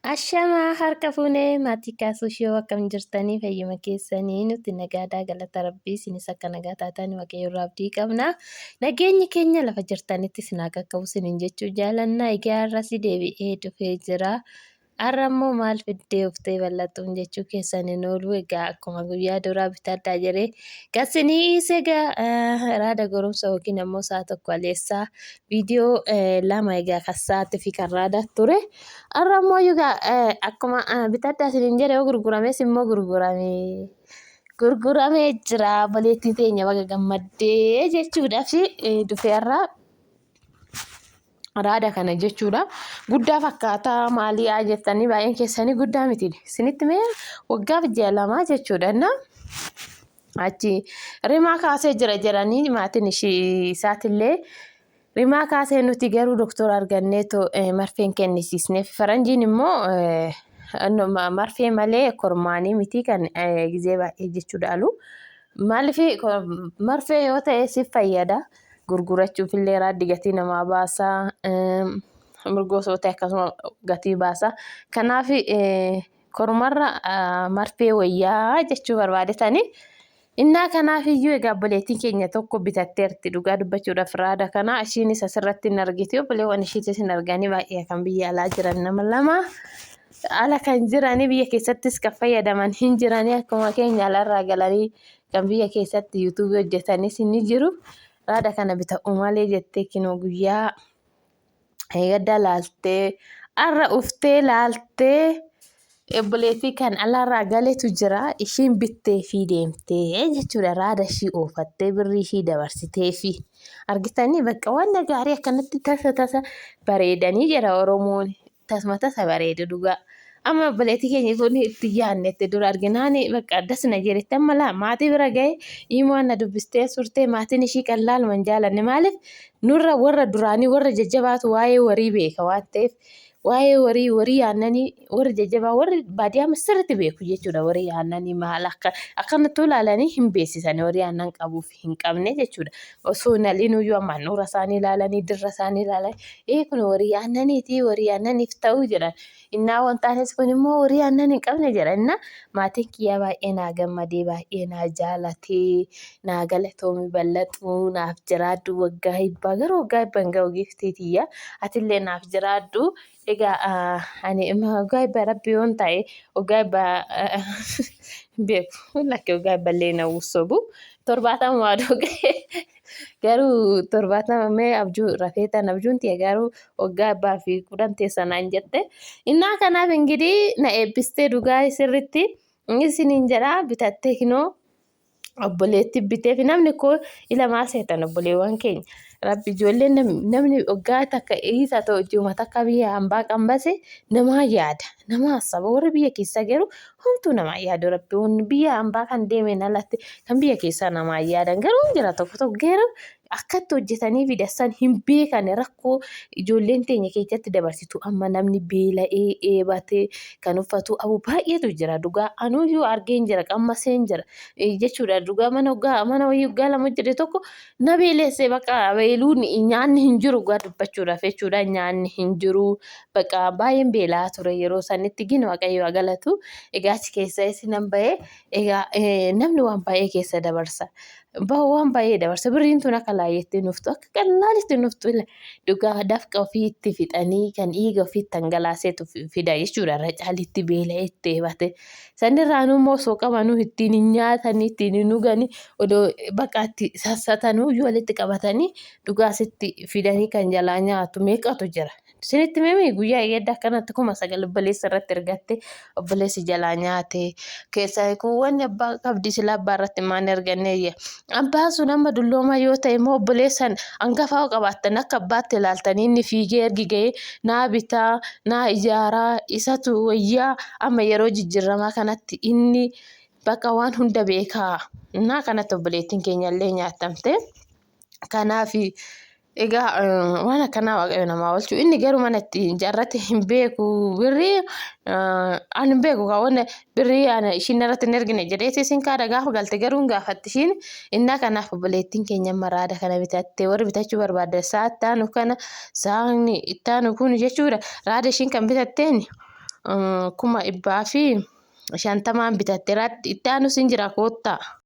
Ashamaa harka fuunee maatii kaasuu shoo akkam jirtanii fayyuma keessanii nuti nagaadhaa galata rabbii isinis akka nagaa taatan waaqayyo irraa abdii qabna. Nageenyi keenya lafa jirtanitti isin haa qaqqabu isiniin jechuu jaalanna. Egaa har'as deebi'ee dhufee jira. Har'a immoo maal fiddee uftee bal'axxuun jechuu keessan hin oolu. Egaa akkuma guyyaa duraa bitadhaa jedhee gassinii dhiise egaa raada goromsa yookiin ammoo sa'a tokko aleessaa viidiyoo lama egaa kan sa'aatii fi kan raada ture. Har'a immoo egaa akkuma bitadhaa isiniin jedhe yoo gurgurames immoo gurgurame. Gurguramee jira obboleettii teenya baga gammaddee jechuudhaaf dhufee har'a. Raada kana jechuudha. Guddaa fakkaataa maalii haa jettanii baay'een keessanii guddaa miti. Isinitti mee waggaaf ji'a lamaa jechuudha. Innaa achi rimaa kaasee jira jedhanii maatiin ishii isaatillee rimaa kaasee nuti garuu doktora arganneetu marfeen kennisiisneef. Faranjiin immoo marfee malee kormaanii miti kan gizee baay'ee jechuudha alu. Maaliif marfee yoo ta'e si fayyada. Gurgurachuuf illee raaddi gatii namaa baasa. Mirgoo osoo ta'e akkasuma gatii baasa. Kanaaf kormarra marfee wayyaa jechuu barbaadetani. Innaa kanaaf iyyuu egaa obboleettiin keenya tokko bitatteerti dhugaa dubbachuudhaaf raada kana ishiinis asirratti hin argiti obboleewwan ishiitis hin arganii baay'ee kan biyya alaa jiran nama lama ala kan jiranii biyya keessattis kan fayyadaman hin jiranii akkuma keenya alarraa galanii kan biyya keessatti yuutuubii hojjetanis ni jiru. Raada kana bita'u malee jettee kinoo guyyaa eegaddaa laaltee har'a uftee laaltee obboleettii kan alaarraa galetu jira. Ishiin bittee fi deemtee jechuudha. Raada ishii oofattee birrii ishii dabarsitee fi argitanii bakka waan gaarii akkanatti tasa tasa bareedanii jedha Oromoon. Tasuma tasa bareedu dhugaa. Amma obboleettii keenya kun itti yaadnetti dura arginaan bakka addas na jedhetti amma laa maatii bira ga'e himaa na dubbistee surtee maatiin ishii qallaaluma hin jaalanne maaliif nurra warra duraanii warra jajjabaatu waa'ee warii beeka waan ta'eef waa'ee warii warii aannanii warri jajjabaa warri baadiyyaa sirriitti beeku jechuudha warii aannanii maal akka akkanatti ilaalanii hin beeksisan warii aannan qabuuf hin qabne jechuudha. Osoo hin aliinuyyuu amma handhuura isaanii ilaalanii dirra isaanii ilaalanii ee kun horii aannaniiti horii aannaniif ta'uu jedhan. Innaa wantaanis kun immoo horii aannan hin qabne jedha. Innaa maatiin kiyyaa baay'ee naa gammadee baay'ee naa jaalatee naa galatoomi bal'axuu naaf jiraadhu waggaa hibbaa garuu waggaa hibba hin ga'u giiftii tiyya atillee naaf jiraadhu. Egaa ani waggaa hibba rabbi yoon ta'e waggaa hibba hin beeku lakki waggaa hibba illee na sobu 70 waa dhugee garuu 70 mee abjuu rafeetan abjuun tiya garuu waggaa abbaa fi 10 teessa naan jette. Innaa kanaaf ingidii na eebbistee dhugaa sirritti isiniin jedha bitattee kinoo obboleetti biteef namni koo ilamaa seetan obboleewwan keenya. Rabbi ijoolleen namni waggaa takka isa ta'u ji'uma takka biyya hambaa qambase namaa yaada namaa saba warri biyya keessaa garuu homtuu namaa yaadu rabbi wanni biyya hambaa kan deemeen alatti kan biyya keessaa namaa yaadan garuu hin jira tokko tokko garuu akkatti hojjetanii fidassan hin beekan rakkoo ijoolleen teenya keessatti dabarsitu amma namni beela'ee eebatee kan uffatu abu baay'eetu jira dhugaa anuyyuu argeen jira qammaseen jira jechuudha dhugaa mana waggaa mana wayii waggaa 2 hojjete tokko na beelesse bakka beeluun nyaanni hin jiru dhugaa dubbachuudhaaf jechuudha nyaanni hin jiru Baqa baay'een beela'aa ture yeroo sanitti gin waaqayyo haa galatu. Egaa achi keessa isinan ba'e egaa namni waan baay'ee keessa dabarsa. Waan baay'ee dabarsa. Birriin tun akka laayyeetti nuftu akka qallaalitti nuftu dhugaa dafqa ofii itti fixanii kan dhiiga ofii itti dhangalaaseetu fida jechuudha. Irra caalitti beela'ee itti eebate. Sanirraan immoo osoo qabanuu ittiin hin nyaatanii ittiin hin dhuganii odoo bakka itti sassatanuu walitti qabatanii dhugaa sitti fidanii kan jalaa nyaatu meeqatu jira. Isinitti himee guyyaa eeggadda akkanatti 9,000 obboleessa irratti ergatte obboleessi jalaa nyaate keessaa kuuwwan abbaa qabdi sila abbaa irratti maan erganne iyya. Abbaan sun amma dulloomaa yoo ta'e immoo obboleessan hangafaa yoo qabaattan akka abbaatti ilaaltanii inni fiigee ergi ga'ee naa bitaa naa ijaaraa isatu wayyaa amma yeroo jijjiirramaa kanatti inni bakka waan hunda beekaa. Innaa kanatti obboleettiin keenya illee nyaatamte. Kanaaf egaa waan akkanaa waaqayyo namaa oolchu. Inni garuu mana itti ijaarrate hin beeku birrii ani hin beeku kaawwanne birrii ana ishiin irratti hin ergine jedheeti isin kaadha gaafa galte garuu hin gaafatti ishiin. Innaa kanaaf obboleettiin keenya amma raada kana bitatte warri bitachuu barbaaddan sa'a itti aanu kana sa'aan itti aanu kun jechuudha raada ishiin kan bitatteen. 150,000 bitatteera. Itti aanus hin jira koottaa.